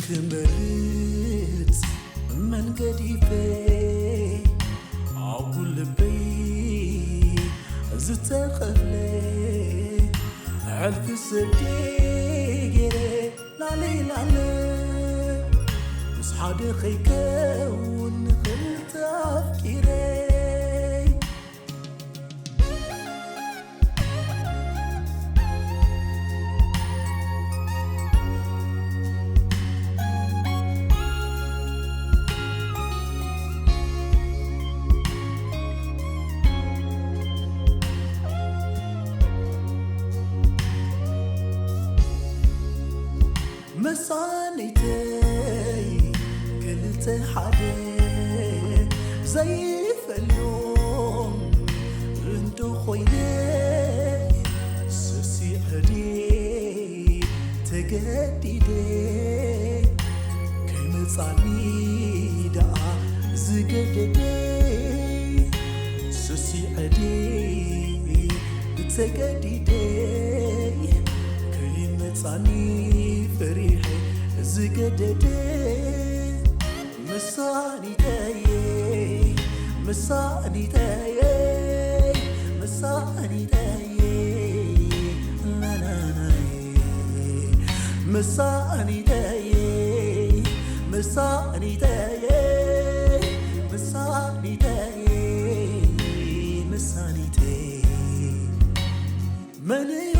ድምርጽ መንገዲፈ ኣብ ልበይ ዝተኸፍለ ሕልፊ ስደይ ገይረ ላለይ ላለ ምስ ሓደ ከይከውን ንኽልተ ኣፍቂረ። መሳኒተይ ክልተ ሓደ ዘይፈልዮም እንዶ ኮይነ ሰሲዐ ድየ ተገዲደ ከይመጻኒ ደኣ ዝገደደ ሰሲዐ ድየ ተገዲደ ከይመጻኒ ፈሪሐ ዝገደደ መሳኒተየ መሳኒተየ መሳኒተየ ናናናየ መሳኒተየ መሳኒተየ መሳኒተየ መሳኒተየ መን እዩ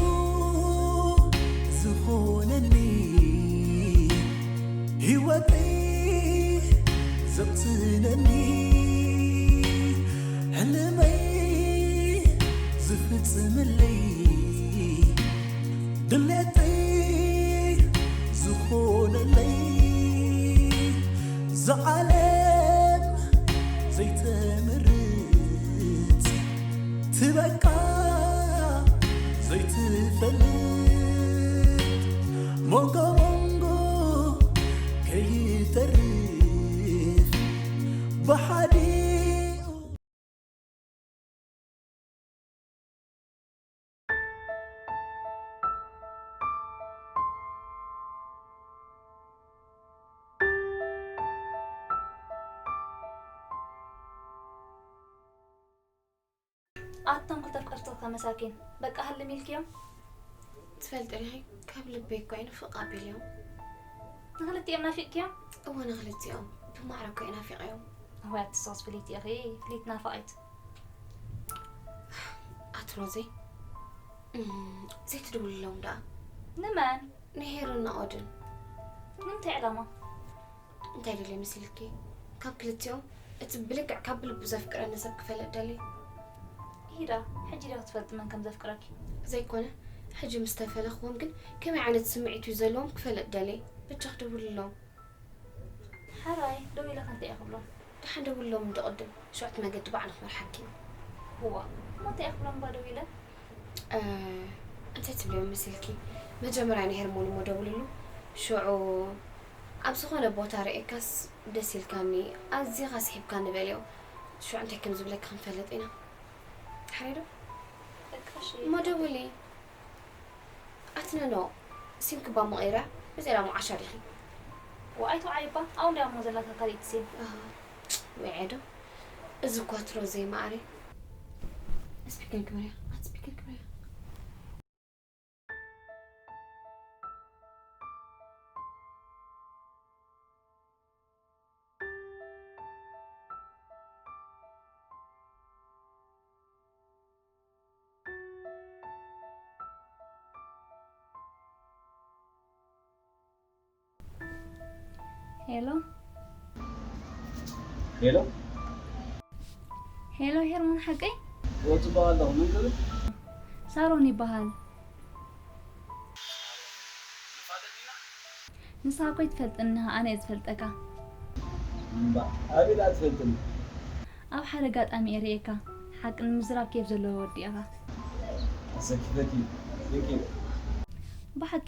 ዝኾነኒ ህይወተይ ዘቕስነኒ ሕልመይ ዝፍጽምለይ ድሌተይ ዝኾነለይ ዝዓለም ዘይተምርጽ ትበቃ ዘይትፈልጥ ሞንጎ ሞንጎ ከይተርፍ ብሓዲኡ ኣቶም ክልተ ኣፍቀርትኻ መሳኪን በቃ ሃልም ኢልክዮም። ትፈልጢ ዲኺ ካብ ልበይ እኮ እየ ንፍቕ ኣቢለዮም። ንኽልቲኦም ናፊቕክዮም? እወ ንኽልቲኦም ብማዕረ እኮ እየ ናፊቐዮም። እዋይ ኣቲ ንስኽስ ፍልይቲ ኢኺ፣ ፍልይቲ ናፋቒት። ኣቲ ሮዘይ እም፣ ዘይትድውልሎም ደኣ። ንመን? ንሄሩን ናኦድን። ንምንታይ ዕላማ? እንታይ ደልየ መሲልኪ? ካብ ክልቲኦም እቲ ብልክዕ ካብ ብልቡ ዘፍቅረኒ ሰብ ክፈልጥ ደልየ። ኢሂ ደኣ፣ ሕጂ ዲኺ ትፈልጢ መን ከም ዘፍቅረኪ? ዘይኮነ፣ ሕጂ ምስ ተፈለኽዎም ግን ከመይ ዓይነት ስምዒት እዩ ዘለዎም ክፈልጥ ደልየ። በጃኺ ደውልሎም። ሓራይ፣ ደዊለኺ እንታይ ኢኺ ክብሎም? ደሓን ደውልሎም እንዶ ቅድም፣ ሽዑ እቲ መገዲ ባዕሉ ክመርሓኪ እዩ። እዋእ፣ እሞ እንታይ ኢኺ ክብሎም እባ ደዊለ? እንታይ ትብልዮም መሲልኪ? መጀመርያ ንሄርሞን እሞ ደውልሉ፣ ሽዑ ኣብ ዝኾነ ቦታ ርእየካስ ደስ ኢልካኒ፣ ኣዚኻ ስሒብካኒ በልዮ። ሽዑ እንታይ ከም ዝብለኪ ክንፈልጥ ኢና። ሓራይ ዶ? በቃ እሺ። እሞ ደውሊ። ኣትነኖ፣ ሲምኪ እባ ምቕይራ፣ በዚ ኢላ እሞ ዓሻ ዲኺ? ዋይ ኣይትውዓይ እባ፣ ኣብኡ እንድያ እሞ ዘላታ ካልኣይቲ ሲም። ኣሃ፣ ውዒ ዶ? እዚ እኳ ትሮ ዘይመዓረ። ስፒከር ግበርያ፣ ኣቲ ስፒከር ግበርያ። ሄሎ ሄሎ ሄሎ፣ ሄርሞን ሓቀይ? እወ ጽቡቕ ኣለኹ። መን ትብል? ሳሮን ይበሃል። ንስኻ እኮ ኣይትፈልጥን ኢኻ፣ ኣነ እየ ዝፈልጠካ። እምባ፣ ኣበይ ደኣ ትፈልጥኒ? ኣብ ሓደ ኣጋጣሚ እየ ርእየካ። ሓቂ ንምዝራብ ኬፍ ዘለዎ ወዲ ኢኻ። ኣሰኪፈኪ። ቴንኪዩ። ብሓቂ፣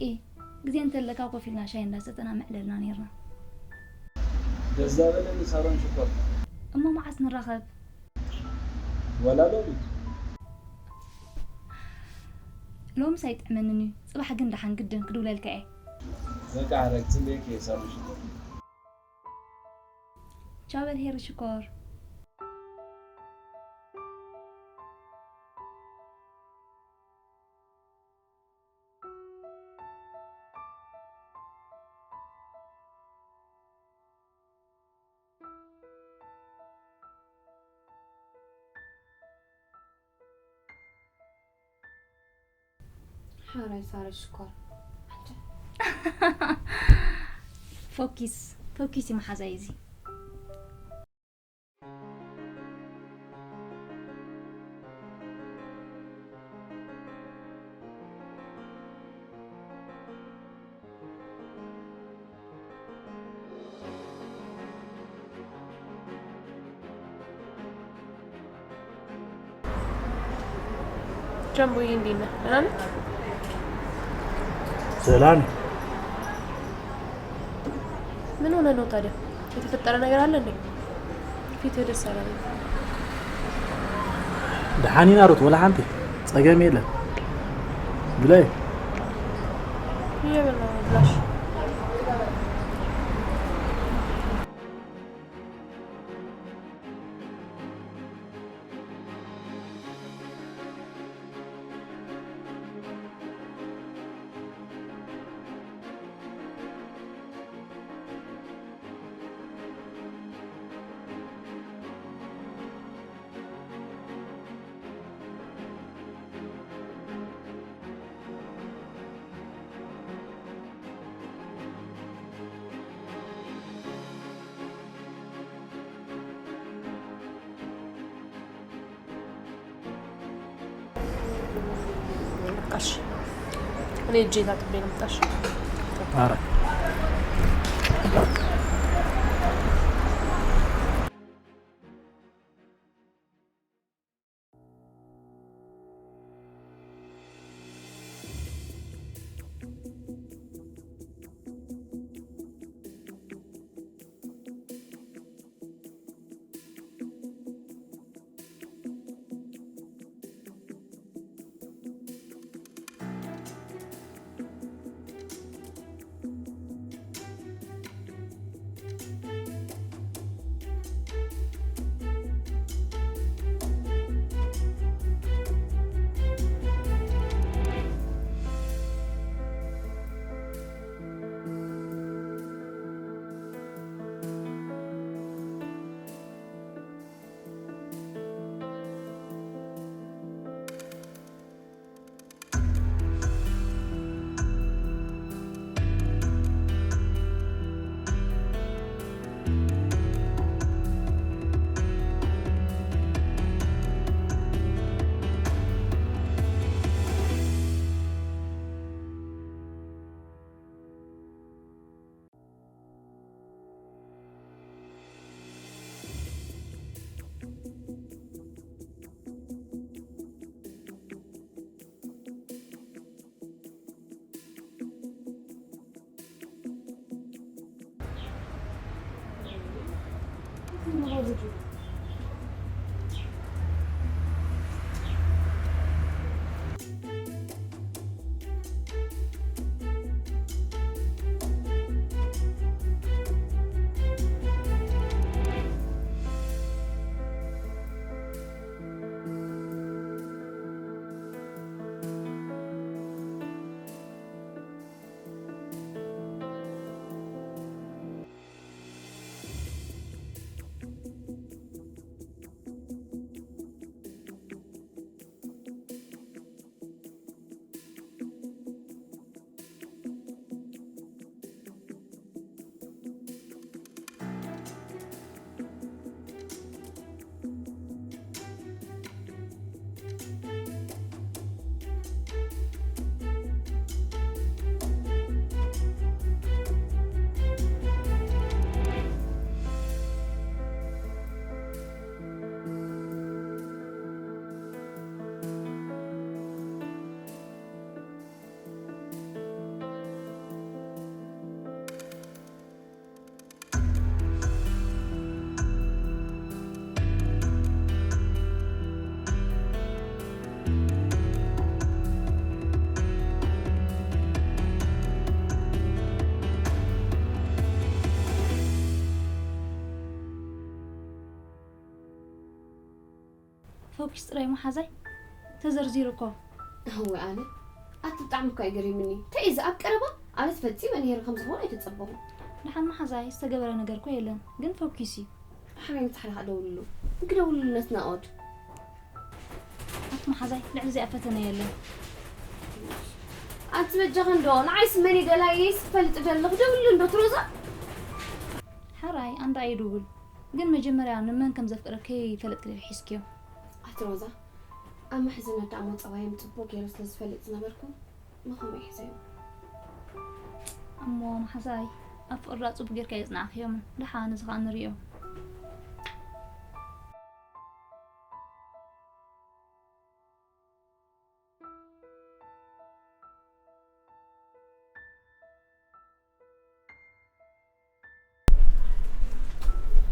ግዜ እንተለካ ኮፍ ኢልና ሻሂ እንዳሰተና ምዕለልና ኔርና። ደስ ዛበለኒ ሳሮን ሽኮር። እሞ መዓስ ንራኸብ? ወላ ሎሚ። ሎምስ ኣይጥዕመንን እዩ፣ ጽባሕ ግን ደሓን ግድን ክድውለልካ እየ። በቃ ረግ ጽልየክ የሳሉ ሽኮር። ቻው በል ሄሪ ሽኮር። ሓራይ ሳረ ሽኮር። ፎኪስ ፎኪስ እዩ መሓዛይ እዚ። ጀምቡዬ እንዴት ነህ? ደህና ነህ? ሰላም። ምን ሆነ ነው ታዲያ? የተፈጠረ ነገር አለ እንዴ? ፊትህ ደስ አላለኝ። ደሓን ኢና ሩት፣ ወላ ሓንቲ ጸገም የለን። ብለይ። እየበላሁ ነው ብላሽ። በቃሽ። እኔ እጄ ታጥቤ ነው የምጣሽ። ኧረ ፎኪስ ጥራይ መሓዛይ ተዘርዚሩ እኮ። እወ ኣነ ኣቲ ብጣዕሚ እኳ ይገሪምኒ። እንታይ እዚ ኣብ ቀረባ ኣነስ ፈጺመ ነይረ ከም ዝኾነ ኣይተጸበኹ። ደሓን መሓዛይ ዝተገበረ ነገር እኮ የለን፣ ግን ፎኪስ እዩ። ሓበይ ምትሓላ ደውልሉ። እንክደውልሉ ነስናኦድ። ኣቲ መሓዛይ ልዕሊ እዚኣ ፈተነ የለን። ኣንቲ በጃኺ እንዶ ንዓይስ መን ይደላየይስ ፈልጥ ደለኹ ደውልሉ እንዶ ትሮዛ። ሓራይ ኣንዳ ኣይድውል፣ ግን መጀመርያ ንመን ከም ዘፍቅረ ከይፈለጥክ ሒዝክዮ። ኣቲ ሮዛ፣ ኣብ መሕዘን ኣዳእሞ ጸባዮም ጽቡቕ ገይሩ ስለ ዝፈልጥ ዝነበርኩ፣ ንኸምኡ ይሕዘዮ። እሞ መሓዛይ፣ ኣብ ፍቕሪ ደኣ ጽቡቕ ጌርካ የጽናዕክዮም። ደሓን እዚ ኸኣ ንርእዮ።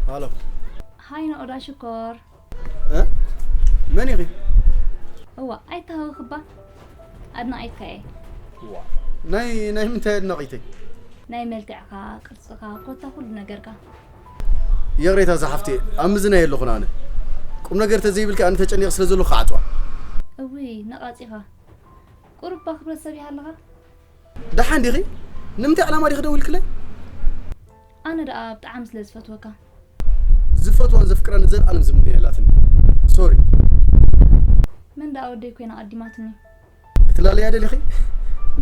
ሃሎ። ሃይ ናኦዳ ሽኮር። እ? መን ኢኺ? እዋ ኣይተሃወኽባ፣ ኣድናቒትካ እየ። ዋ፣ ናይ ናይ ምንታይ ኣድናቒተይ? ናይ መልክዕካ፣ ቅርጽኻ፣ ኮታ ኩሉ ነገርካ። ይቕሬታ ዝሓፍቴ፣ ኣብ ምዝናይ ኣለኹን ኣነ። ቁም ነገር ተዘይብልኪ ኣነ ተጨኒቐ ስለ ዘለኹ ክዓጽዋ። እውይ ነቓጺኻ። ቁሩብ እባ ክብረት ሰብ ይሃልኻ። ደሓን ዲኺ? ንምንታይ ዕላማ ዲኺ ደዊልክለይ? ኣነ ደኣ ብጣዕሚ ስለ ዝፈትወካ። ዝፈትዋን ዘፍቅራን ንዘለኣለም ዝምነያ የላትን። ሶሪ። መን ደኣ ወደይ ኮይና ቀዲማትኒ? ክትላለያ ደሊኺ?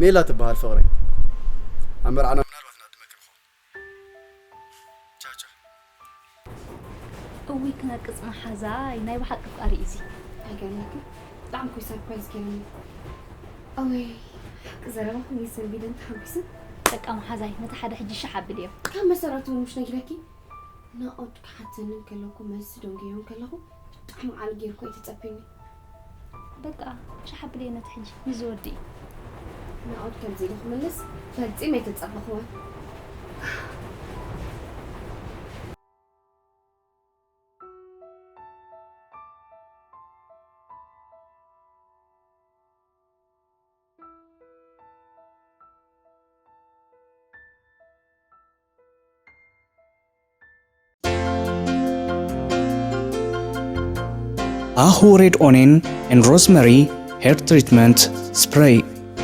ሜላ ትበሃል ፍቕረይ። ኣብ መርዓና ምናልባት ንዕድመኪ ንኸውን። ቻው ቻው። እውይ ክነቅጽ መሓዛይ ናይ ብሓቂ ፍቃሪ እዩ እዚ። ኣይገርመኪ? ብጣዕሚ እኮ ሰርፕራይዝ ገይሩኒ። እውይ ሓቂ ዘረባኹም ይሰንቢደን ተሓጒስን። በቃ መሓዛይ ነቲ ሓደ ሕጂ ሻሕ ኣብልዮ። ካብ መሰረቱ እውን ምሽ ነጊረኪ? ናኦድ ክሓተኒ እንከለኩ መልሲ ደንጉዮ እንከለኹ ብጣዕሚ ዓሊ ጌርኩ ኣይትጸብኒ። በቃ ሻሕ ኣብልዮ ነቲ ሕጂ ምስ ዝወድእ እዩ። ናኦድ ከምዚ ኢሉ ክምልስ ፈጺመ ኣይተጸበኽዎን። ኣሁ ሬድ ኦኔን ኤን ሮዝመሪ ሄር ትሪትመንት ስፕሬይ።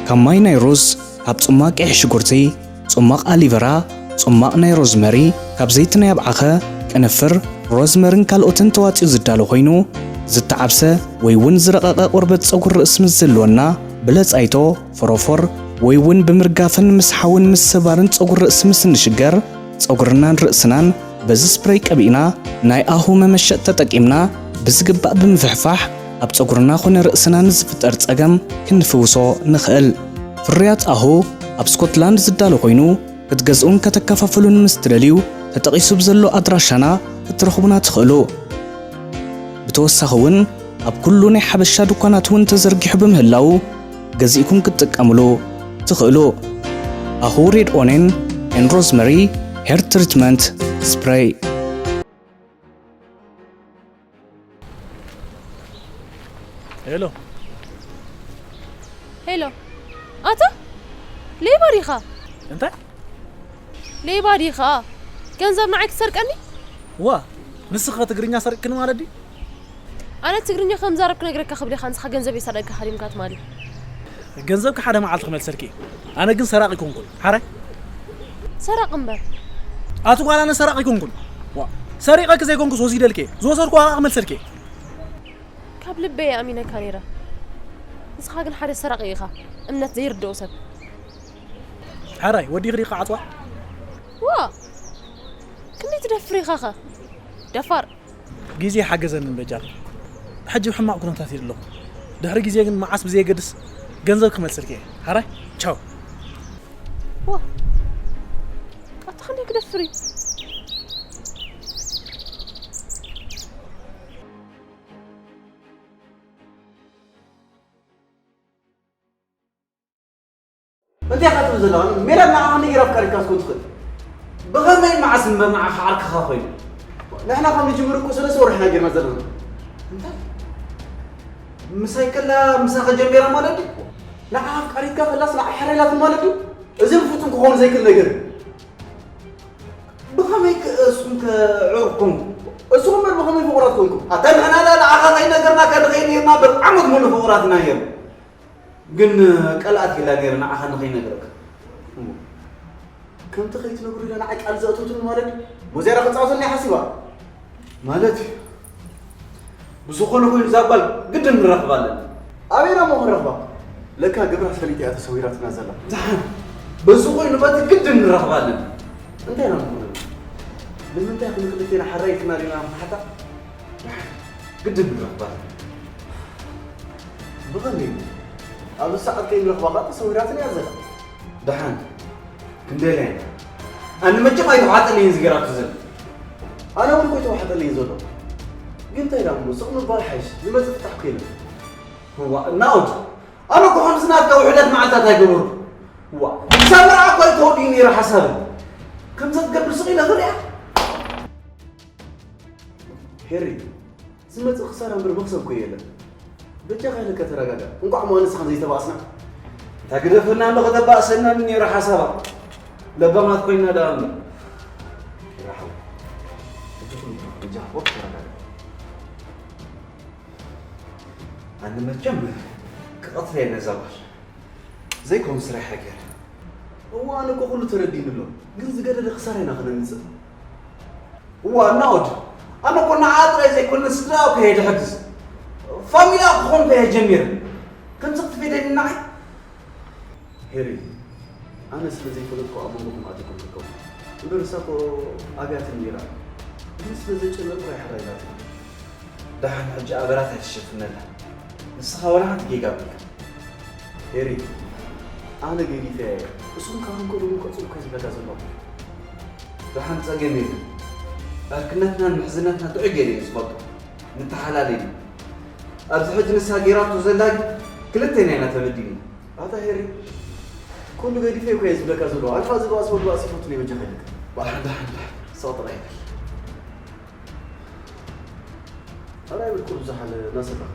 ካብ ማይ ናይ ሩዝ፣ ካብ ጽማቕ ቀይሕ ሽጉርቲ፣ ጽማቕ ኣሊቨራ፣ ጽማቕ ናይ ሮዝመሪ፣ ካብ ዘይቲ ናይ ኣብዓኸ፣ ቅንፍር፣ ሮዝመርን ካልኦትን ተዋጺኡ ዝዳሎ ኮይኑ፣ ዝተዓብሰ ወይ እውን ዝረቐቐ ቆርበት ጸጉሪ ርእሲ ምስ ዘለወና፣ ብለጻይቶ፣ ፎሮፎር ወይ እውን ብምርጋፍን ምስሓውን ምስባርን ጸጉሪ ርእሲ ምስ እንሽገር፣ ጸጉርናን ርእስናን በዚ ስፕሬይ ቀቢእና፣ ናይ ኣሁ መመሸጥ ተጠቂምና ብዝግባእ ብምፍሕፋሕ፣ ኣብ ጸጉርና ኾነ ርእስና ንዝፍጠር ጸገም ክንፍውሶ ንኽእል። ፍርያት ኣሁ ኣብ ስኮትላንድ ዝዳሎ ኮይኑ፣ ክትገዝኡን ከተከፋፍሉን ምስ ትደልዩ፣ ተጠቒሱ ብዘሎ ኣድራሻና ክትረኽቡና ትኽእሉ። ብተወሳኺ እውን ኣብ ኩሉ ናይ ሓበሻ ድኳናት እውን ተዘርጊሑ ብምህላዉ፣ ገዚእኩም ክትጥቀምሉ ትኽእሉ። ኣሁ ሬድ ኦኔን ኤን ሮዝመሪ ሄር ትሪትመንት ስፕሬይ። ሄሎ። ሄሎ። ኣታ ሌባ ዲኻ? እንታይ? ሌባ ዲኻ? ገንዘብ ንዓይ ክትሰርቀኒ? ዋ፣ ንስኻ ትግርኛ ሰሪቅክኒ ማለት ድዩ? ኣነ ትግርኛ ከም ዛረብክ ነግረካ ክብለኻ፣ ንስኻ ገንዘብ ይሰርቀካ ሃዲምካ ትማሊ። ገንዘብኪ ሓደ መዓልቲ ክመልሰልኪ እየ። ኣነ ግን ሰራቂ ኣይኮንኩን። ሓራይ? ሰራቂ እምበር። ኣቲ ጓል ኣነ ሰራቂ ኣይኮንኩን። ዋ፣ ሰሪቀኪ ዘይኮንኩስ ወሲደልኪ እየ። ዝወሰድኩ ዋጋ ክመልሰልኪ እየ። ካብ ልበይ እየ ኣሚነካ ነይረ። ንስኻ ግን ሓደ ሰራቂ ኢኻ። እምነት ዘይርድኦ ሰብ። ሓራይ፣ ወዲኺ ዲኻ ዓጽዋ? ዋ! ክንደይ ትደፍር ኢኻኸ? ደፋር። ግዜ ሓገዘኒ በጃኺ። ሕጂ ኣብ ሕማቕ ኩነታት እየ ዘለኹ። ድሕሪ ግዜ ግን መዓስ ብዘየገድስ ገንዘብ ክመልሰልኪ እየ። ሓራይ፣ ቻው። ዋ! ኣታ ክንደይ ክደፍር እዩ? እንታይ ኢኻ ትብል ዘለኻ? ሜላት ንዓኻ ነጊራ ኣፍቃሪትካ ክትከውን ትኽእል። ብኸመይ መዓስ እምበር ንዓኻ ዓርክኻ ኮይኑ? ንሕና ካብ ንጅምር እኮ ሰለስተ ወርሒ ኢና ጌርና ዘለና። እንታይ? ምሳይ ከላ ምሳኻ ጀሚራ ማለት ድዩ? ንዓኻ ኣፍቃሪትካ ከላስ ንዓይ ሕራይ ኢላትኒ ማለት ድዩ? እዚ ብፍጹም ክኸውን ዘይክእል ነገር እዩ። ብኸመይ ከ እሱም ከ ዕሩኽ ኮንኩ? እሱ እምበር ብኸመይ ፍቑራት ኮንኩም? ኣታ ንሕና ዳ ንዓኻ ከይነገርናካ ንኸይድ ነርና፣ ብር ዓመት ሙሉ ፍቑራት ኢና ነይሩ። ግን ቀልኣት ኢላ ነይሩ ንዓኻ ንኸይነግረካ። እሞ ከምቲ ከይትነግሩ ኢላ ንዓይ ቃል ዘእተወትሉ ማለት ሞዜራ ክጻወተልና ሓሲባ ማለት እዩ። ብዝኾነ ኮይኑ እዛ ጓል ግድን ንራኸባ ኣለና። ኣበይና እሞ ክንረኽባ? ለካ ግብራ ሰሊጥ እያ ተሰዊራትና ዘላ። ደሓን በዚ ኮይኑ በቲ ግድን ንራኸባ ኣለና። እንታይ ኢና ንኾነ? ንምንታይ ክንክልቴና ሓራይ ክናሪና ንሓታ? ደሓን ግድን ንራኸባ ኣለና። ብኸመይ? ኣብዚ ሰዓት ከይንረኽባ ኸዓ ተሰዊራትና እያ ዘላ። ደሓን ክንደልያ ኢና። ኣነ መቸም ኣይተዋሓጠለይን ዝገራቱ ዘላ። ኣነ እውን እኮ ኣይተዋሓጠለይን ዘሎ። ግን እንታይ ኢላ እሞ ስቕ ምባል ሓይሽ፣ ዝመጽእ ፍታሕ እኮ የለን። እዋ፣ ናኦድ፣ ኣነ እኮ ከምዚ ናትካ ውሑዳት መዓልታት ኣይገበርኩ። እዋ፣ ክሳብ መርዓ እኮ ኣይተወዲኡ ነይሩ ሓሳብ። ከምዛ ትገብር ስቕ ኢለ ክሪኣ። ሄሪ፣ ዝመጽእ ክሳራ እምበር መኽሰብ እኮ የለን። በጃኻ ኢለካ ተረጋጋ። እንቋዕ እሞ ኣነስ ንስኻን ዘይተባእስና። እታ ግደፈና እምበር ከተባእሰና ምን ነይሩ ሓሳባ። ለባማት ኮይና ደኣ እምበር። ራሕው። ሕጂ ኩሉ በጃኻ ወቅ ተረጋጋ። ኣነ መቸም ክቐትላ እየ ነዛ ጓል። ዘይኮን ስራሕ ገይረ። እዋ፣ ኣነ እኮ ኩሉ ተረዲእኒ ኣሎ። ግን ዝገደደ ክሳራ ኢና ከነምጽእ። እዋ፣ ናኦድ፣ ኣነ እኮ ንዓኣ ጥራይ ዘይኮነ ስድራኣ እኮ እየ ዝሕግዝ። ፋሚላ ክኾን እኮ እየ ጀሚረ። ከምዚ ክትፌደኒ ንዓይ? ሄሪ፣ ኣነ ስለ ዘይፈለጥኩ ኣብ መንጎኹም ኣቲኩም ትርከቡ። እምበር ንሳ እኮ ኣብያትኒ ነይራ። ግን ስለ ዘጨነቑ ኣይሕራይ ኢላትኒ። ደሓን ሕጂ ኣበራት ኣይትሸፍነላ። ንስኻ ዋላ ሓንቲ ጌጋ ኣብልካ። ሄሪ፣ ኣነ ገዲፈያ እየ። እሱም ካብ እንከ ደሞ ቀጽሉ እኮ ዝብለካ ዘለኹ። ደሓን ጸገም የለን። ዕርክነትናን ምሕዝነትና ጥዑይ ገይረ እየ ዝፈልጦ። ንተሓላለይ ኢና። ኣብዚ ሕጂ ንሳ ገይራቶ ዘላ ግን ክልቴና ኢና ተበዲልና። ኣታ ሄሪ፣ ኩሉ ገዲፈ እኮ እየ ዝብለካ ዘለኹ። ኣነ ኸኣ ዝባእስ ወዲ ባእሲ ይፈቱ ነይ በጃኻ ኢለካ። ደሓን፣ ደሓን፣ ደሓን። ስቕ ጥራይ በል። ኣረ ኣይብል ኩሉ ዝሓለ እናሰራኻ።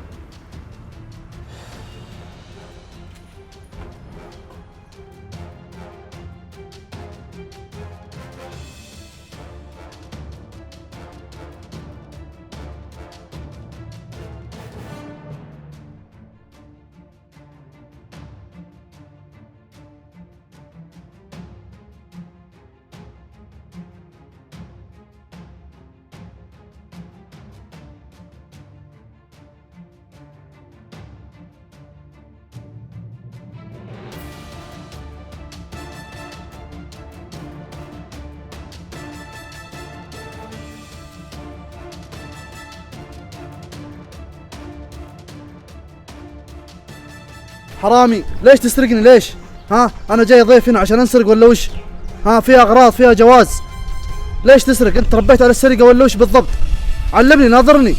حرامي، ليش تسرقني؟ ليش؟ ها؟ أنا جاي ضيف هنا عشان أنسرق ولا وش؟ ها، فيها أغراض، فيها جواز. ليش تسرق؟ أنت تربيت على السرقة ولا وش بالضبط؟ علمني، ناظرني.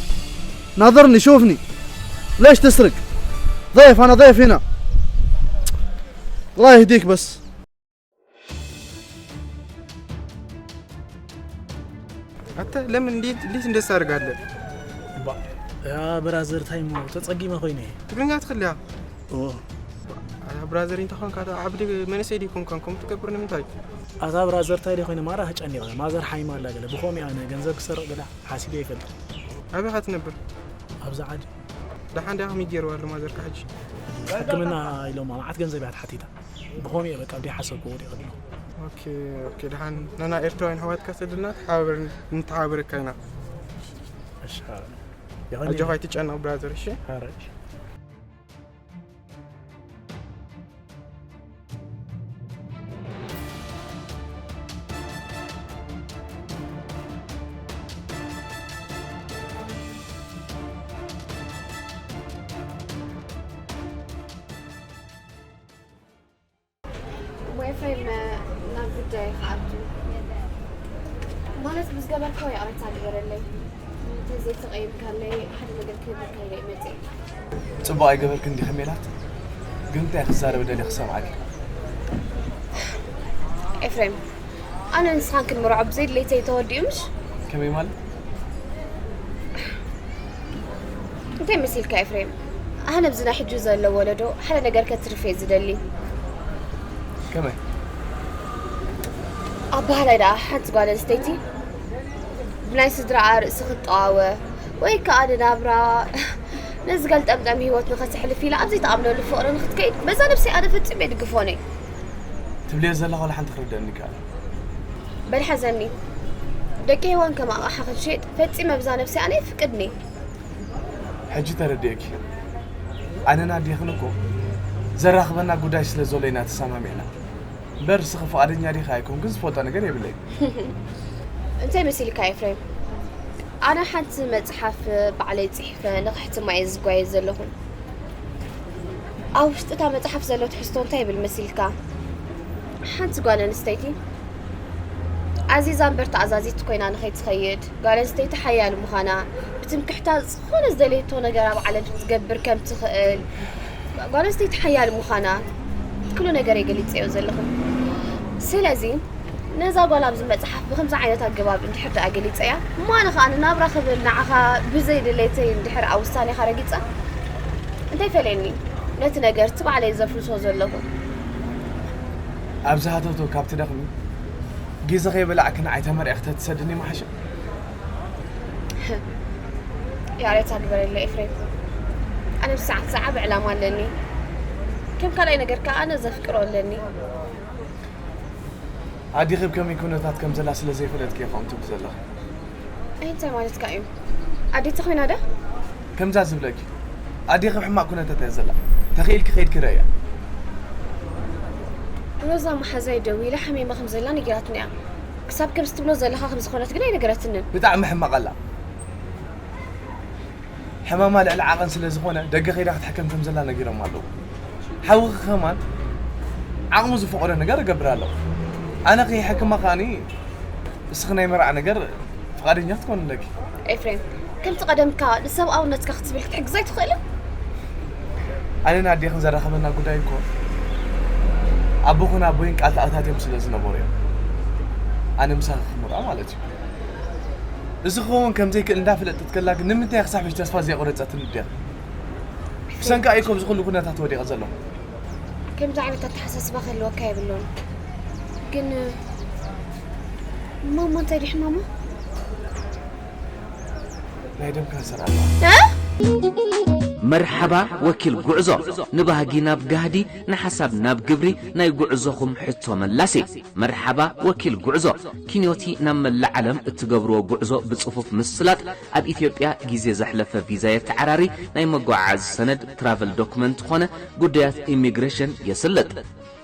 ناظرني، شوفني. ليش تسرق؟ ضيف، أنا ضيف هنا. الله يهديك بس. أنت لمن ليت ليت ندس أرجع له؟ ባ፣ ያ ብራዘር፣ ታይ እሞ ተጸጊመ ኮይነ እየ። ትግርኛ ትኽእል እያ? ኦ። ኣታ ብራዘር እንተኾንካ፣ ኣታ ዓብዲ መንእሰይ ዲኹም ኮንኩም ትገብር ንምንታይ? ኣታ ብራዘር፣ ታይ ዲኾይነ ማራ ተጨኒቐ። ማዘር ሓይማ ኣላ ገለ። ብኸምኡ ኣነ ገንዘብ ክሰርቕ ገለ ሓሲበ ይፈልጥ። ኣበይ ኢኻ ትነብር? ኣብዚ ዓዲ። ደሓን ዲኣ ከመይ ገይርዋ ኣሎ ማዘርካ ሕጂ? ሕክምና ኢሎማ መዓት ገንዘብ እያ ተሓቲታ። ብኸምኡ እየ በቃ፣ ብደይ ሓሰብኩ ወዲቐ ኣሎ። ኦኬ፣ ኦኬ፣ ደሓን ናና ኤርትራውያን ኣሕዋትካ ሰደልና፣ ተሓባበር-፣ ንተሓባበረካ ኢና። እሺ፣ ሓረ። ይኸኒ። ኣጆኻ ኣይትጨነቕ ብራዘር፣ እሺ? ሓረ፣ እሺ። እሞ ኤፍሬም፣ ናብ ጉዳይ ክኣቱ። ማለት ብዝገበርካዮ ይቕሬታ ግበረለይ። እንተዘይተቐይምካለይ ሓደ ነገር ክህበካ ኢለ እየ መፅእ። ፅቡቕ ኣይገበርክን ዲኺ ሜላት? ግን እንታይ ክዛረብ ደልየ ክሰምዓኪ። ኤፍሬም፣ ኣነ ንስኻን ክንምርዖ ብዘይ ድሌተይ ተወዲኡ ምሽ? ከመይ ማለት? እንታይ መሲልካ ኤፍሬም? ኣነ ኣብዚ ናይ ሕጂ ዘሎ ወለዶ ሓደ ነገር ከትርፍ እየ ዝደሊ። ከመይ? ኣባህላይ ደኣ ሓንቲ ጓል ኣንስተይቲ ብናይ ስድራኣ ርእሲ ክትጠዋወ ወይ ከዓ ንናብራ ነዚ ገልጠምጠም ህይወት ንኸተሕልፍ ኢላ ኣብ ዘይተኣምነሉ ፍቕሪ ንኽትከይድ በዛ ነብሰይ ኣነ ፈጺመ ይድግፎን እየ። ትብልዮ ዘለኻ ወላ ሓንቲ ክርደኣኒ ይከኣል። በል ሓዘኒ። ደቂ ሄዋን ከም ኣቕሓ ክትሸይጥ ፈጺመ ብዛ ነብሰይ ኣነ ይፍቅድኒ። ሕጂ ተረዲኤኪ። ኣነን ኣዴኽን እኮ ዘራኽበና ጉዳይ ስለ ዘሎ ኢና ተሰማሚዕና። እምበር እስኺ ፍቓደኛ ዲኺ ኣይኮንክን ዝፈልጦ ነገር የብለይን። እንታይ መሲልካ ኤፍሬም? ኣነ ሓንቲ መጽሓፍ ባዕለይ ጽሒፈ ንኽሕትማ እየ ዝጓየ ዘለኹ። ኣብ ውሽጢ እታ መጽሓፍ ዘሎ ትሕዝቶ እንታይ ይብል መሲልካ? ሓንቲ ጓል ኣንስተይቲ ኣዚዛ እምበር ተኣዛዚት ኮይና ንኸይትኸይድ፣ ጓል ኣንስተይቲ ሓያል ምዃና፣ ብትምክሕታ ዝኾነ ዝደለየቶ ነገር ኣብ ዓለም ክትገብር ከም ትኽእል፣ ጓል ኣንስተይቲ ሓያል ምዃና፣ ኩሉ ነገር እየ ገሊጸዮ ዘለኹ። ስለዚ ነዛ ጓል ኣብዚ መጽሓፍ ብኸምዚ ዓይነት ኣገባብ እንድሕር ደኣ ገሊጸያ፣ እሞ ኣነ ኸኣ ንናብራ ክብል ንዓኻ ብዘይ ድሌተይ እንድሕር ኣብ ውሳኔኻ ረጊጸ፣ እንታይ ፈልየኒ? ነቲ ነገር እቲ ባዕለይ ዘፍርሶ ዘለኹ። ኣብዚ ሃተውተው ካብ ትደኽሚ ግዜ ከይበላዕኪ ንዓይ ተመርዒኺ ተትሰድኒ ምሓሸ። ያሬታ ግበረለይ ኤፍሬም፣ ኣነ ብሰዓት ዝዓቢ ዕላማ ኣለኒ። ከም ካልኣይ ነገር ከኣ ኣነ ዘፍቅሮ ኣለኒ። ኣዴኺ ኣብ ከመይ ኩነታት ከም ዘላ ስለ ዘይፈለጥኪ ኢኺ ከምኡ ትብሊ ዘለኺ። ኣይ እንታይ ማለትካ እዩ? ኣዴቲ ኮይና ዶ? ከምዛ ዝብለኪ ኣዴኺ ኣብ ሕማቕ ኩነታት እያ ዘላ። ተኽኢልኪ ከይድኪ ረእያ። ሮዛ መሓዛይ ደዊላ ሓሚማ ከም ዘላ ነጊራትኒ እያ። ክሳብ ከምዚ ትብሎ ዘለኻ ከም ዝኾነት ግን ኣይነገረትንን። ብጣዕሚ ሕማቕ ኣላ። ሕማማ ልዕሊ ዓቐን ስለ ዝኾነ ደገ ከይዳ ክትሕከም ከም ዘላ ነጊሮማ ኣለዉ። ሓውኺ ከማን ዓቕሙ ዝፈቐዶ ነገር እገብር ኣለኹ። ኣነ ከይሕክማ ከኣኒ እስኺ ናይ መርዓ ነገር ፍቓደኛ ክትኮኒ ኣለኪ። ኤፍሬም፣ ከምቲ ቀደምካ ንሰብኣውነትካ ክትብል ክትሕግዝ ኣይትኽእልን? ኣነን ኣዴኽን ዘራኸበና ጉዳይ እኮ ኣቦኽን ኣቦይን ቃል ተኣታትዮም ስለ ዝነበሩ እዮም ኣነ ምሳኺ ክምርዖ ማለት እዩ። እዚ ክኸውን ከም ዘይክእል እንዳፈለጠት ከላ ግን ንምንታይ ክሳብ ሕጂ ተስፋ ዘየቑረጸትኒ ኣዴኺ? ብሰንካ እዩ ከምዚ ኩሉ ኩነታት ወዲቐ ዘለኹ። ከምዚ ዓይነት ኣተሓሳስባ ክህልወካ የብሉን። ግን ማማ እንታይ ድዩ ሕማማ? ናይ ደም ካንሰር ኣላ። እ? መርሓባ ወኪል ጉዕዞ፣ ንባህጊ ናብ ጋህዲ፣ ንሓሳብ ናብ ግብሪ፣ ናይ ጉዕዞኹም ሕቶ መላሲ። መርሓባ ወኪል ጉዕዞ፣ ኪንዮቲ ናብ መላእ ዓለም እትገብርዎ ጉዕዞ ብጽፉፍ ምስላጥ፣ ኣብ ኢትዮጵያ ግዜ ዘሕለፈ ቪዛ የተዓራሪ፣ ናይ መጓዓዓዚ ሰነድ ትራቨል ዶክመንት ኾነ ጉዳያት ኢሚግሬሽን የስልጥ።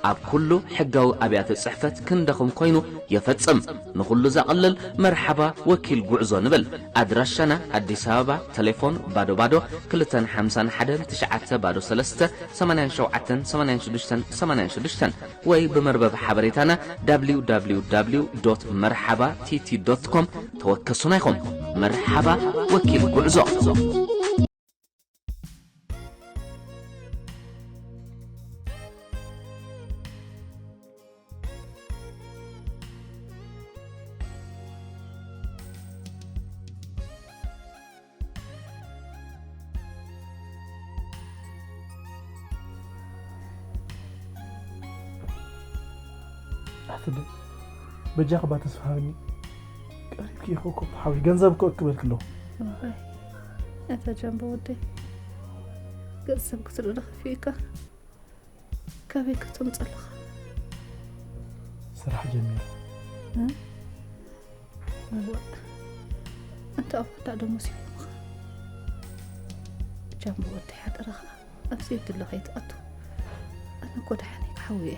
ኣብ ኩሉ ሕጋዊ ኣብያተ ጽሕፈት ክንደኹም ኮይኑ የፈጽም። ንኹሉ ዘቕልል መርሓባ ወኪል ጉዕዞ ንብል። ኣድራሻና ኣዲስ ኣበባ፣ ቴሌፎን ባዶ ባዶ ክልተን ሓምሳን ሓደን ትሽዓተ ባዶ ሰለስተ ሰማንያን ሸውዓተን ሰማንያን ሽዱሽተን ሰማንያን ሽዱሽተን ወይ ብመርበብ ሓበሬታና www.merhaba.tt.com ተወከሱና ኢኹም። መርሓባ ወኪል ጉዕዞ። ኣትደ በጃ ክባ ተስፋ ሃበኒ። ቀሪብኪ ኢኹ እኮ ሓወይ፣ ገንዘብ እኮ እክበልኪ ኣለኹ። እዋይ፣ ኣታ ጃምቦ ወደይ፣ ገጽ ሰብ ክትርኢ ዶ ከፊኡካ? ካበይ ከተምጽእ ኣለኻ? ስራሕ ጀሚረ። እ? እዋእ፣ ኣንታ ኣብ ወዳእ ዶ መሲኹምኻ? ጃምቦ ወደይ፣ ሓደራኻ ኣብዚ የድለ ከይትኣቱ። ኣነ እኮ ደሓን እየ፣ ክሓዊ እየ።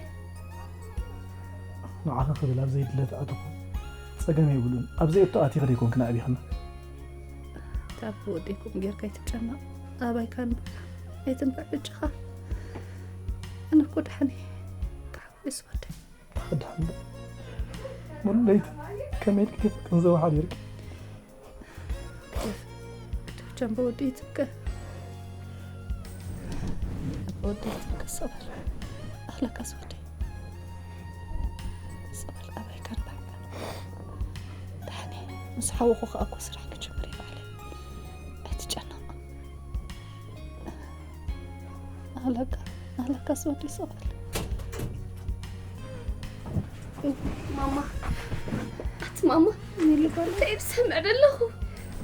ንዓኺ ክብል ኣብ ዘይድለ ትኣትኹ ጸገም የብሉን። ኣብ ዘይእቶ ኣቲኺ ደይኮንክን ኣዕቢኽና። እታ ብወደይ ከምኡ ጌርካ ኣይትጨነቕ። ኣባይካ እንበር ኣይትንባዕ በጃኻ። ኣነ እኮ ደሓን እየ፣ ክሓዊ እየ ዝወደይ። ክድሓን ዶ? ሙሉ ለይቲ ከመይ ኢልኪ ገንዘብ ሓዲርኪ? ጀምቦ ወደይ ትብከ። ጀምቦ ወደይ ትብከ፣ ሰበር። ኣኽለካስ ወደይ። ሰበር ኣባይ ከርባዕ። ደሓን እየ። ምስ ሓወኹ ከኣ እኮ ስራሕ ክጅምር እየ ባዕለይ። ኣይትጨነቕ። ኣኽለካ፣ ኣኽለካስ ወደይ ሰበር። ማማ፣ ኣቲ ማማ፣ ሚሉ ጓል እንታይ ዝሰምዕ ዘለኹ?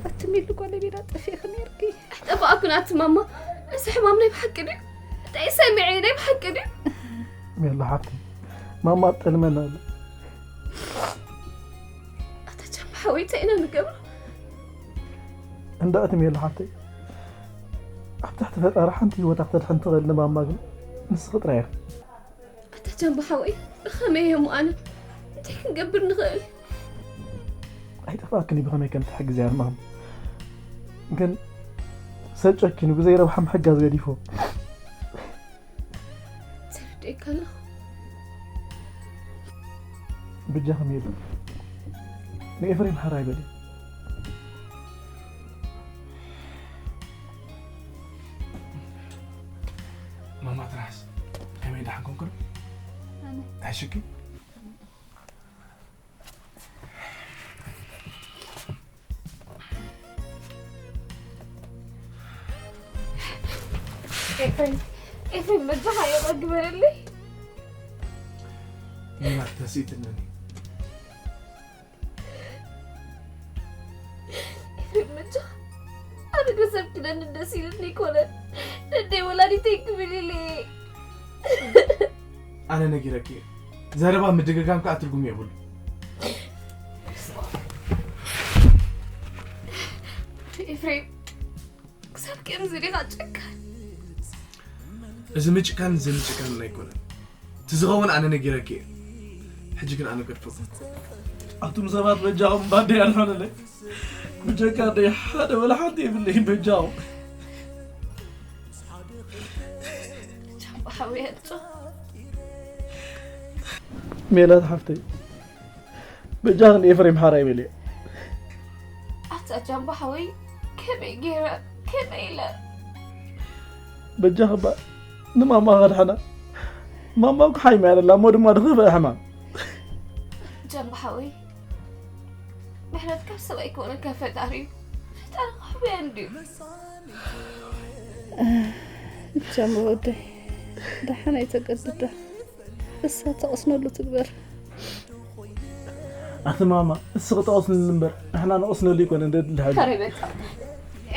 ኣቲ ሚሉ ጓል ቤላ ጠፊእኺ ነይርኪ። ኣይጠፋእኩን ኣቲ ማማ። እዚ ሕማም ናይ ብሓቂ ድዩ? እንታይ ሰሚዐ ናይ ብሓቂ ድዩ? ሜሉ ሓፍቲ፣ ማማ ጠልመና ኣለ። ኣታ ጃምባ ሓወይ እንታይ ኢና ንገብሮ? እንዳ ኣቲ ሜሉ ሓፍተይ፣ ኣብ ትሕቲ ፈጣሪ ሓንቲ ህይወታ ክተድሕን ትኽእል ንማማ ግን ንስኺ ጥራይ ኢኺ። ኣታ ጃምባ ሓወይ ብኸመይ እየ እሞ ኣነ? እንታይ ክንገብር ንኽእል? ኣይጠፍኣክን እዩ ብኸመይ ከም ትሕግዝያ ንማማ። ግን ሰብ ጨኪኑ ብዘይ ረብሓ ምሕጋዝ ገዲፎ። ተረዲኤካ ኣለኹ። ብጃኹም የለን። ንኤፍሬም ሓራይ በሊ። ማማ ትራሕስ ከመይ ደሓን ኮንክዶ? ሕሽኪ? ኤፍሬም፣ ኤፍሬም በጃኻ ይቕረ ግበረለይ። ሚላት ተሲእትነኒ። ኤፍሬም በጃኻ ኣብ እግሪ ሰብ ክደኒ ደስ ኢሉኒ ኣይኮነን። ነደይ ወላዲተይ ክብል ኢለ እየ። ኣነ ነጊረኪ እየ። ዘረባ ምድግጋም ከዓ ትርጉም የብሉ። ኤፍሬም ክሳብ ከምዚ ዲኻ ጨካን? እዚ ምጭካን እዚ ምጭካን ኣይኮነን። እቲ ዝኸውን ኣነ ነጊረኪ እየ። ሕጂ ግን ኣነ ገድፈኩም። ኣቱም ሰባት በጃኹም ባንዴ ኣድሕኑለይ። ብጀካ ኣደይ ሓደ ወላ ሓንቲ የብለይን በጃኹም። ቻምባ ሓወይ ኣልጾ። ሜላት ሓፍተይ በጃኺ ንኤፍሬም ሓራይ በልዮ። ኣታ ጃምባ ሓወይ ከመይ ገይረ ከመይ ኢለ በጃኺ እባ ንማማ ከድሕና። ማማ እኮ ሓይማ እያ ዘላ እሞ ድማ ዝኸፍአ ሕማም። ጃምባ ሓወይ ምሕረት ካብ ሰብ ኣይኮነ ካብ ፈጣሪ እዩ። ፈጣሪ ክሕብያ እንድዩ። ጃምባ ወደይ ደሓን ኣይተገድዳ እሳ ተቐስነሉ ትግበር። ኣቲ ማማ እስኺ ጠቕስንሉ እምበር ንሕና ንቐስነሉ ኣይኮነን ደድሊ ሓይሉ። ካረይ በቃ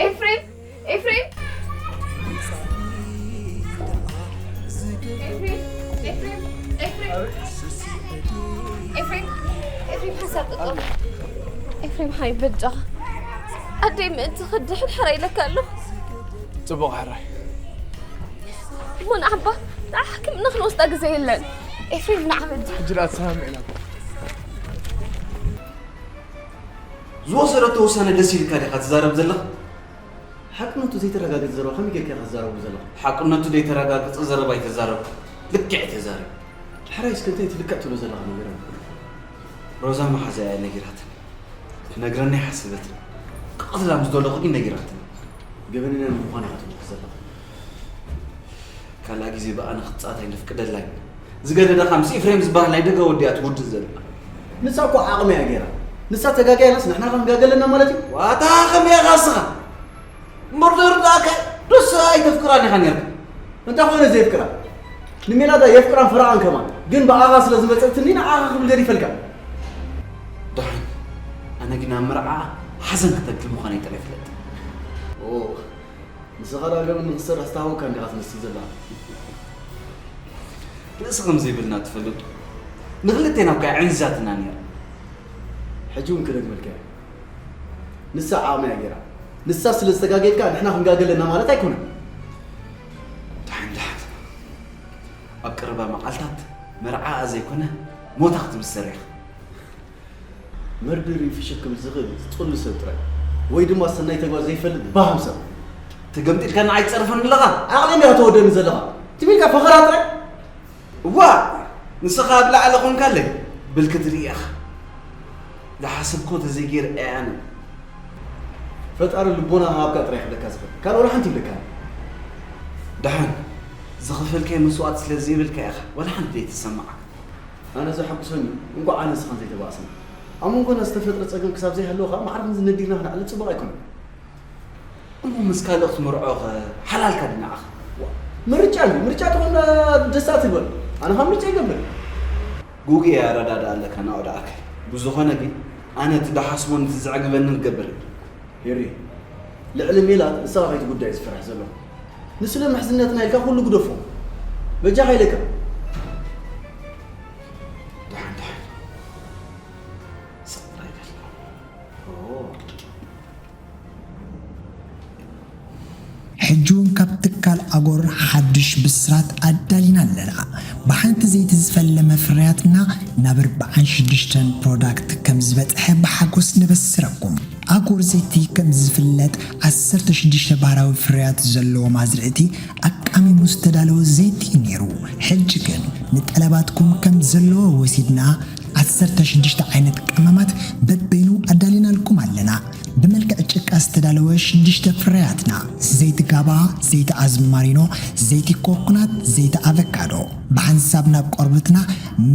ኤፍሬም ኤፍሬም ኤፍሬም ኤፍሬም ኤፍሬም ኤፍሬም ኤፍሬም ሓሳብ ጥጦ ኤፍሬም ሓይ በጃኻ ኣደይ ምእንቲ ክድሕን ሕራይ ኢለካ ኣለኹ። ጽቡቕ ሕራይ። እሞ ንዓባ ንዓ ሕክምና ክንወስዳ ግዜ የለን። ኤፍሬም ንዓ በጃኻ። ሕጂ ደኣ ተሰማሚዕና እኮ። ዝወሰደቶ ውሳነ ደስ ኢልካ ዲኻ ትዛረብ ዘለኻ? ሓቅነቱ ዘይተረጋገጸ ዘረባ ከመይ ጌርካ ኢኻ ትዛረበሉ ዘለኻ? ሓቅነቱ ዘይተረጋገጸ ዘረባ ኣይተዛረብኩን። ልክዕ እየ ተዛሪበ። ሕራይ እስከ እንታይ እቲ ልክዕ ትብሎ ዘለኻ ንገረኒ። ሮዛ መሓዛይ እያ ነጊራትኒ። ክትነግረኒ ኣይሓሰበትን። ክቐትላ ምስ ደለኹ ግን ነጊራትኒ። ገበነኛ ንምዃን ኢኻ ትምልክ ዘለኻ። ካልኣ ግዜ ብኣነ ክትጻወት ኣይነፍቅደላን። ዝገደደኻ ምስ ኢፍሬም ዝበሃል ናይ ደገ ወዲ እያ ትውድእ ዘላ። ንሳ እኮ ዓቕሚ እያ ገይራ። ንሳ ተጋግያ ኢላስ ንሕና ከ ክንጋገ ኣለና ማለት እዩ? ዋታ ከመይ ኢኻ እስኻ? መርዶ ይርዳእካ። ዶስ ኣይተፍቅራን ኢኻ ነርካ። እንታይ ኾነ ዘየፍቅራ? ንሜላዳ የፍቅራን ፈራቓን ከማን። ግን ብኣኻ ስለ ዝመጸትኒ ንዓኻ ክብል ገዲፈልካ። ደሓን። ኣነ ግን ኣብ መርዓኣ ሓዘን ክተክል ምዃነይ ጥራይ ፍለጥ። ኦ፣ ንስኻ ደኣ ገበን ንኽትሰርሕ ዝተሃወካ እንዲኻ ትመስል ዘለኻ። ርእሲ ከም ዘይብልና ትፈልጥ ዶ? ንኽልቴና እኮ እያ ዕንዚዛትና ነይራ። ሕጂ እውን ክደግመልካ እየ። ንሳ ዓቕማ እያ ገይራ። ንሳ ስለ ዝተጋገየት ከኣ ንሕና ክንጋገ ኣለና ማለት ኣይኮነን። ደሓን ደሓን። ኣብ ቀረባ መዓልታት መርዓኣ ዘይኮነ ሞታ ክትብሰር ኢኻ። መርድር እዩ ፍሽክ ክብል ዝኽእል ጥሉል ሰብ ጥራይ ወይ ድማ ሰናይ ተግባር ዘይፈልጥ ባሃም ሰብ። ተገምጢልካ ንዓይ ትጸርፈኒ ኣለኻ? ዓቕለይ እንዲኻ ተወደኒ ዘለኻ። ትም ኢልካ ፈኸራ ጥራይ። እዋእ ንስኻ ኣብ ላዕሊ ኾንካለይ ብልኪ ትርኢ ኢኻ። ዝሓሰብክዎ ተዘይገይረ ኣየ ኣነ። ፈጣሪ ልቦና ክሃብካ ጥራይ ክብለካ ዝኽእል ካልእ ወላ ሓንቲ ይብለካ። ደሓን ዝኸፈልካዮ መስዋእቲ ስለ ዘይብልካ ኢኻ ወላ ሓንቲ ዘይተሰምዓካ። ኣነ ዘሐጉሰኒ እንቋዕ ኣነ ንስኻን ዘይተባእስና። ኣብ መንጎና ዝተፈጥረ ጸገም ክሳብ ዘይሃለወ ከኣ ማዕረ ክንዚ ነዲርና ክንዕልል ጽቡቕ ኣይኮነን። እሞ ምስ ካልእ ክትምርዖ ኸ ሓላልካ ድዩ ንዓኻ? ምርጫ እንድዩ ምርጫ ተኾነ ደስታ ትግበር ኣነ ኸኣ ምርጫ ይገብር። ጉጉ ኣረዳዳ ኣለካ እናወዳእካ። ብዝኾነ ግን ኣነ እቲ ደሓስቦን እቲ ዘዕግበንን ክገብር እየ። ሄሪ፣ ልዕሊ ሜላት ንስኻ ከይቲ ጉዳይ ዝፈርሕ ዘለኹ። ንስለ ምሕዝነትና ኢልካ ኩሉ ግደፎ። በጃኻ ኢለካ። ደሓን፣ ደሓን። ስቕ ጥራይ በል። ኦ። ሕጂ እውን ካብ ትካል ኣጎር ሓድሽ ብስራት ኣዳሊና ኣለና። ብሓንቲ ዘይቲ ዝፈለመ ፍርያትና ናብ ኣርባዓን ሽዱሽተን ፕሮዳክት ከም ዝበጽሐ ብሓጎስ ነበስረኩም። ኣጎር ዘይቲ ከም ዝፍለጥ ዓሰርተ ሽዱሽተ ባህራዊ ፍርያት ዘለዎም ኣዝርእቲ ኣቃሚሙ ዝተዳለወ ዘይቲ እዩ ነይሩ። ሕጂ ግን ንጠለባትኩም ከም ዘለዎ ወሲድና ዓሰርተ ሽዱሽተ ዓይነት ቀመማት በበይኑ ኣዳሊናልኩም ኣለና። ብመልክዕ ጭቃ ዝተዳለወ ሽዱሽተ ፍርያትና፣ ዘይቲ ጋባ፣ ዘይቲ ኣዝማሪኖ፣ ዘይቲ ኮኮናት፣ ዘይቲ ኣቨካዶ፣ ብሓንሳብ ናብ ቆርበትና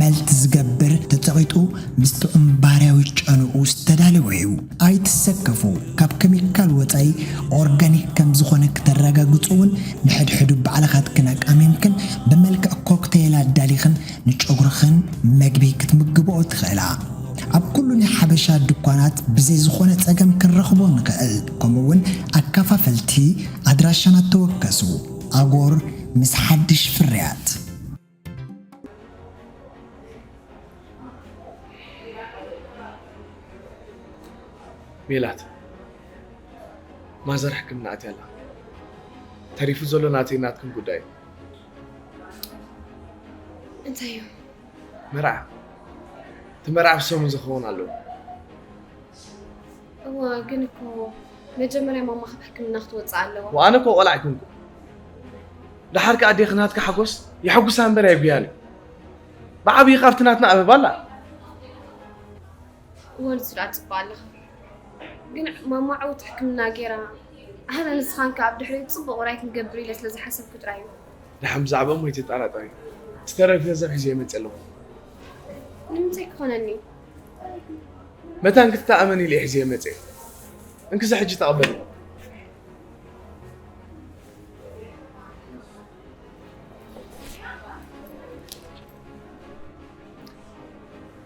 መልት ዝገብር፣ ተጸቒጡ ምስ ጥዑም ባህርያዊ ጨንኡ ዝተዳለወ እዩ። ኣይትሰከፉ፣ ካብ ኬሚካል ወጻኢ ኦርጋኒክ ከም ዝኾነ ክተረጋግጹ እውን ንሕድሕዱ ባዕልኻትክን ኣቃሚምክን ብመልክዕ ኮክቴል ኣዳሊኽን ንጨጉርኽን መግቢ ክትምግብኦ ትኽእላ። ኣብ ኩሉ ናይ ሓበሻ ድኳናት ብዘይ ዝኾነ ጸገም ክንረኽቦ ንኽእል። ከምኡ እውን ኣከፋፈልቲ ኣድራሻና ተወከሱ። ኣጎር ምስ ሓድሽ ፍርያት። ሜላት፣ ማዘር ሕክምና ኣትያ ኣላ። ተሪፉ ዘሎ ናተይ ናትክን ጉዳይ እዩ። እንታይ እዩ? መርዓ። እቲ መርዓ ብሰሙን ዝኸውን ኣለዎ። እዋ፣ ግን እኮ መጀመርያ ማማ ካብ ሕክምና ክትወፅእ ኣለዋ። ወኣነ እኮ ቆልዓ ኣይኮንኩ። ደሓር ከኣ ኣዴኺ ናትካ ሓጎስ የሐጉሳ እምበር ኣየጉያን እዩ። ብዓብዪ ካብቲ ናትና ኣበባ ኣላ። እወ፣ ንሱ ደኣ ጽቡቕ ኣለኻ። ግን ማማ ዕውት ሕክምና ገይራ፣ ኣነ ንስኻን ከኣ ኣብ ድሕሪት ጽቡቕ ውራይ ክንገብር ኢለ ስለ ዝሓሰብኩ ጥራይ እዩ። ደሓን ብዛዕባ እሞ ኣይትጠራጠሪ። ዝተረፈ ገንዘብ ሒዘ እየ መጽእ ኣለኹ። ንምንታይ ክኾነኒ? መታን ክትተኣመን ኢለ እየ ሒዘ እየ መጽእ። እንክዚ ሕጂ ተቐበሊ።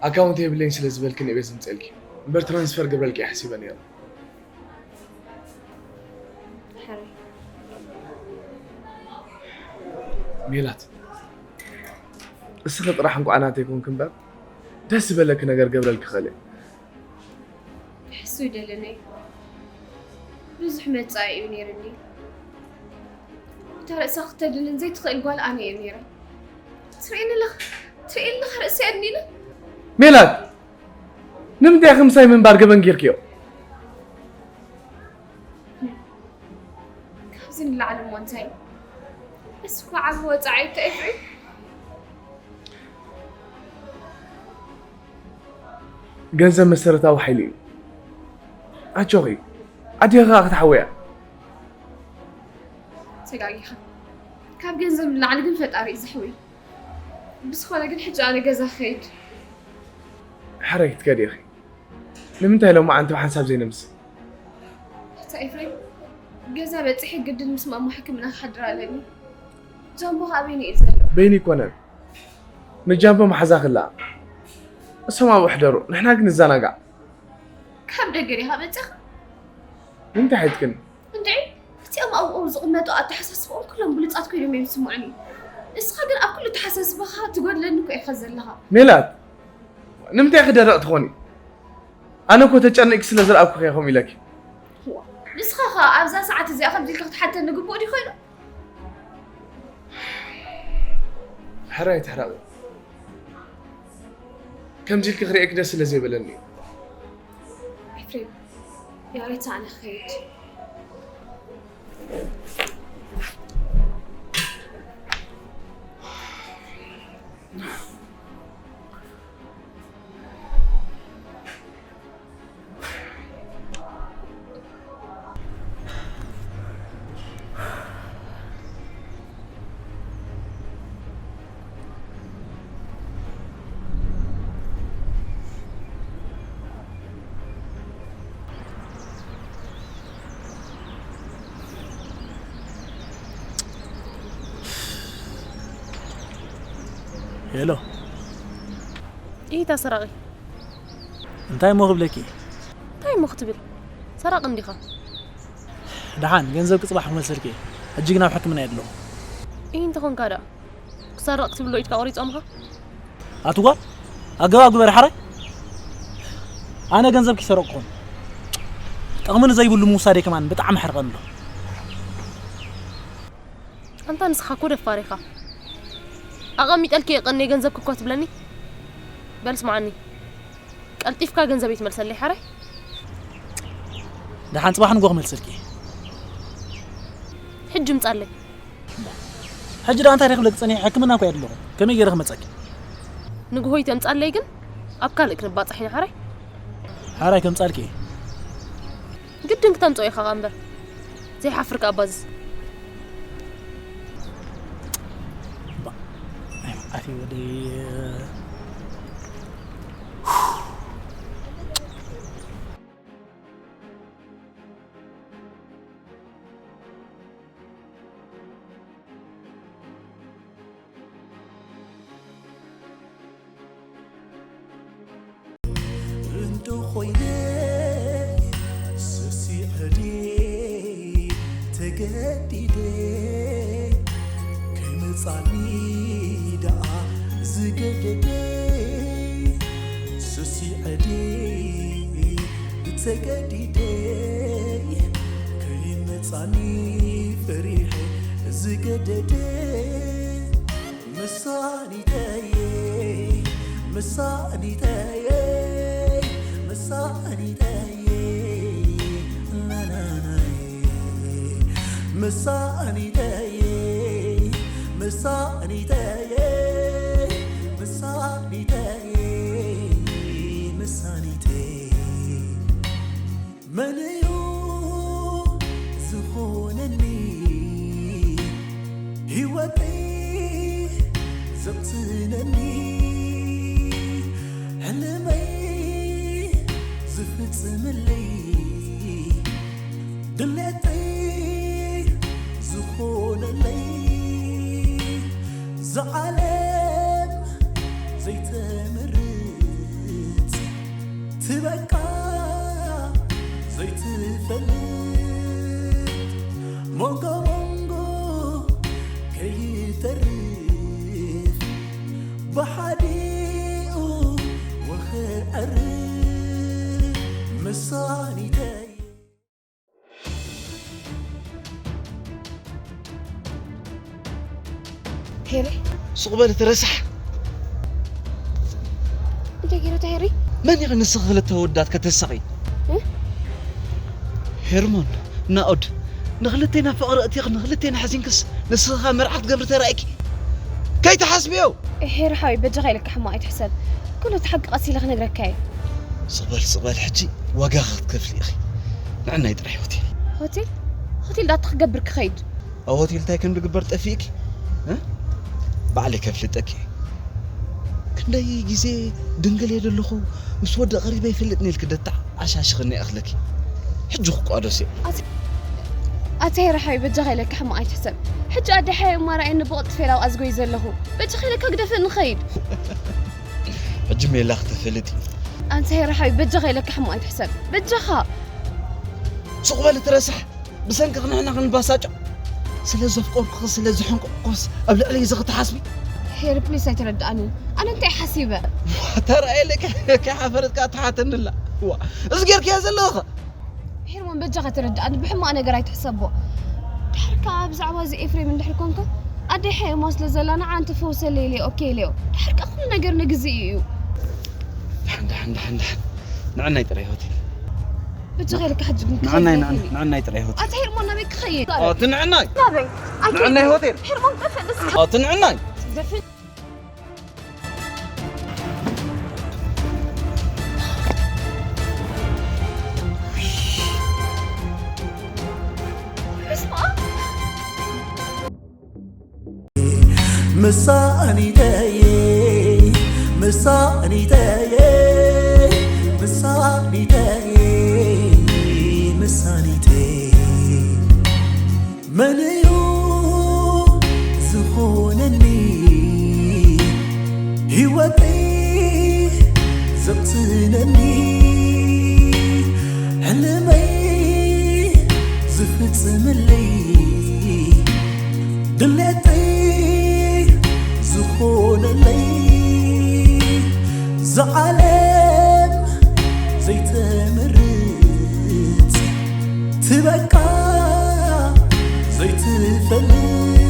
ኣካውንት የብለይን ስለ ዝበልክን እየ በዚ ምጽእልኪ። እምበር ትራንስፈር ገብረልኪ እየ ሓሲበ ነይረ። ሕራይ። ሜላት፣ እስኺ ጥራሕ እንቋዕ ናተይ ኮንኪ እምበር፣ ደስ ዝበለኪ ነገር ገብረልኪ ክኽእል እየ። ንሕሱ ይደለኒ። ብዙሕ መጻኢ እዩ ነይርኒ። እታ ርእሳ ክተድንን ዘይትኽእል ጓል ኣነ እየ ነይረ። ትርእይኒ ኣለኻ? ትርእይኒ ኣለኻ? ርእሰይ ኣድኒነ። ሜላት! ንምንታይ ኢኺ ምሳይ ምንባር ገበን ጌርክዮ? ካብዚ ንላዕሊ እሞ እንታይ? እሱ እኮ ዓቢ ወጻኢ እዩ፣ ኤፍሬም። ገንዘብ መሰረታዊ ሓይሊ እዩ። ኣጆኺ፣ ኣዴኺ ኸኣ ክትሓውያ። ተጋጊኻ። ካብ ገንዘብ ንላዕሊ ግን ፈጣሪ እዩ ዘሕውይ። ብዝኾነ ግን ሕጂ ኣነ ገዛ ክኸይድ። ሕራይ ክትከዲ ኢኺ። ንምንታይ ሎማዓንቲ ብሓንሳብ ዘይነምሲ? ኣታ ኤፍሬም፣ ገዛ በጺሐ ግድን ምስ ማማ ሕክምና ክሓድር ኣለኒ። ጃምቦ ኸኣ በይኑ እዩ ዘሎ። በይኑ ኣይኮነን። ንጃምቦ መሓዛ ክላ። እሶም ኣብኡ ሕደሩ፣ ንሕና ግን ንዘናጋዕ። ካብ ደገ ዲኻ መጺኻ? ንምንታይ ሓይትክን? እንድዒ፣ እቲኦም ኣብኡ ዝቕመጡ ኣተሓሳስባኦም ኩሎም ብሉጻት ኮይኖም እዮም ዝስምዑኒ። ንስኻ ግን ኣብ ኩሉ ኣተሓሳስባኻ ትጎድለኒ እኮ ኢኻ ዘለኻ። ሜላት፣ ንምንታይ ኢኺ ደረቕ ትኾኒ? ኣነ እኮ ተጨኒቕኪ ስለ ዝረኣኩኺ እየ ከምኡ ኢለኪ። እዋ፣ ንስኻ ኸኣ ኣብዛ ሰዓት እዚኣ ከምዚ ኢልካ ክትሓተኒ ግቡእ ድዩ ኮይኑ? ሕራይ ኣይትሕረቒ። ከምዚ ኢልኪ ክርእየኪ ደስ ስለ ዘይበለኒ እዩ። ኤፍሬም፣ ይቕሬታ፣ ኣነ ክኸይድ። ሄሎ፣ ኢታ ሰራቒ። እንታይ እሞ ክብለኪ? እንታይ እሞ ክትብል? ሰራቒ እንዲኻ። ደሓን ገንዘብ ክጽባሕ ክመልሰልኪ እየ። ሕጂ ግን ኣብ ሕክምና እየ ዘለኹ። ኢህ እንተኾንካ ደኣ ክሰረቕ ክትብሎ ኢድካ ቆሪጾምኻ? ኣቲ ጓል ኣገባብ ግበሪ ሓራይ። ኣነ ገንዘብ ክይሰረቕኩ ጠቕሚ ንዘይብሉ ምውሳደይ ከማን ብጣዕሚ ሕርቐኒ ኣሎ። ኣንታ ንስኻ እኮ ደፋር ኢኻ። ኣቐሚጠልኪ የቐንየ ገንዘብኪ እኳ ትብለኒ። በል ስምዓኒ፣ ቀልጢፍካ ገንዘበይ ትመልሰለይ ሓራይ። ደሓን ጽባሕ ንጎ ክመልሰልኪ። ሕጂ ምጻለይ። ሕጂ ደኣ እንታይ ክብለኪ ጸኒሐ? ሕክምና እኮ እየ ዘለኹ። ከመይ ገይረ ክመጸኪ? ንግሆ ይተምጻለይ ግን ኣብ ካልእ ክንባጻሕ ኢና ሓራይ። ሓራይ ከምጻልኪ። ግድን ክተምጽኦ ኢኻ ኸኣ እምበር። ዘይሓፍር ከኣ ባዝስ። ኣቲ ወደይ። እንዶ ኮይነ ሰሲዐ ድየ ተገዲደ ከይመጻኒ ደኣ ዝገደደ ሰሲዐ ድየ ተገዲደ ከይመጻኒ ፈሪሐ ዝገደደ መሳኒተየ መሳኒተየ መሳኒተየ ናናናየ መሳኒተየ መሳኒተየ መሳኒተየ መሳኒተየ መን እዩ ዝኾነኒ ህይወተይ ዘቕስነኒ ሕልመይ ዝፍጽምለይ ድሌተይ ዝኾነለይ ዝዓለም ዘይተምርጽ ትበቃ ዘይትፈልጥ ሞንጎ ሞንጎ ከይተርፍ ብሓዲኡ ወኽዕርፍ መሳኒተይ ሄሪ ሱቕ በል እቲ ረሳሕ። እንታይ ገይረታ ሄሪ? መን ኢኺ ንስኺ ክልተ ወዳት ከተሳቒ? እ? ሄርሞን፣ ናኦድ፣ ንኽልቴና ፍቕሪ እቲኺ ንኽልቴና ሓዚንክስ ንስኺ ከኣ መርዓ ክትገብሪ ተራእይኪ? ከይትሓስብዮ! ሄሪ ሓወይ በጃኻ ኢለካ ሕማቕ ኣይትሕሰብ። ኩሉ እቲ ሓቂ ቀስ ኢለ ክነግረካ እየ። ስቕ በል ስቕ በል ሕጂ ዋጋኺ ክትከፍሊ ኢኺ። ንዕናይ ጥራይ ሆቴል። ሆቴል? ሆቴል ዳኣ እንታይ ክገብር ክኸይድ? ኣብ ሆቴል እንታይ ከም ዝግበር ጠፊእኪ? እ? ባዕለይ ከፍልጠኪ እየ። ክንደይ ግዜ ድንግል እየ ዘለኹ ምስ ወዲ ቀሪበ ኣይፈልጥን ኢልኪ ደተዓሻሽኽኒ ይኣኽለኪ። ሕጂ ክቋደስ እየ። ኣቲ ኣቲ ሄሪ ሓወይ በጃኻ ኢለካ ሕማቕ ኣይትሕሰብ። ሕጂ ኣደይ ሓወይ እማ ርኣየኒ ብቕልጥፍ እየ ናብኣ ዝጎይ ዘለኹ። በጃኻ ኢለካ ግደፈኒ ክኸይድ። ሕጂ ሜላ ክተፈልጢ። ኣንታ ሄሪ ሓወይ በጃኻ ኢለካ ሕማቕ ኣይትሕሰብ። በጃኻ። ሱቕ በል እቲ ረሳሕ። ብሰንክኺ ንሕና ክንባሳጮ ስለ ዘፍቀርኩኺ ስለ ዝሕንቆቕኩስ ኣብ ልዕሊ እዚ ክትሓስቢ? ሄሪ ፕሊስ ኣይተረድኣንን። ኣነ እንታይ ሓሲበ? ተራእየለካ ከይሓፈረትካ ትሓተንላ። ዋ እዚ ጌርክዮ ዘለኺ። ሄርሞን በጃኻ ተረድኣኒ ብሕማቕ ነገር ኣይትሕሰቦ። ድሕር ከኣ ብዛዕባ እዚ ኤፍሬም እንድሕር ኮንካ ኣደይ ሓየማ ስለ ዘላ ንዓ ኣንቲ ፈውሰለይ ኢለዮ ኦኬ ኢለዮ። ድሕር ከኣ ኩሉ ነገር ንግዚኡ እዩ። ደሓን ደሓን ደሓን ደሓን ንዕናይ ጥራይ ሆቴል። በጃኻ ኢለካ ሕጂ ግን ንዕናይ ክኸይድ ንዕናይ ንዕናይ ጥራይ ሆቴል። ኣቲ ሄርሞን ናበይ ክኸይድ? ኣቲ ንዕናይ። ናበይ? ኣቲ ንዕናይ። ሄርሞን ጠፍእ ንስኻ። ኣቲ ንዕናይ። ደፍእ። መሳኒተየ መሳኒተየ መሳኒተየ መሳኒተየ መን እዩ ዝኾነኒ ህይወተይ ዘይተምርጽ ትበቃ ዘይትፈልጥ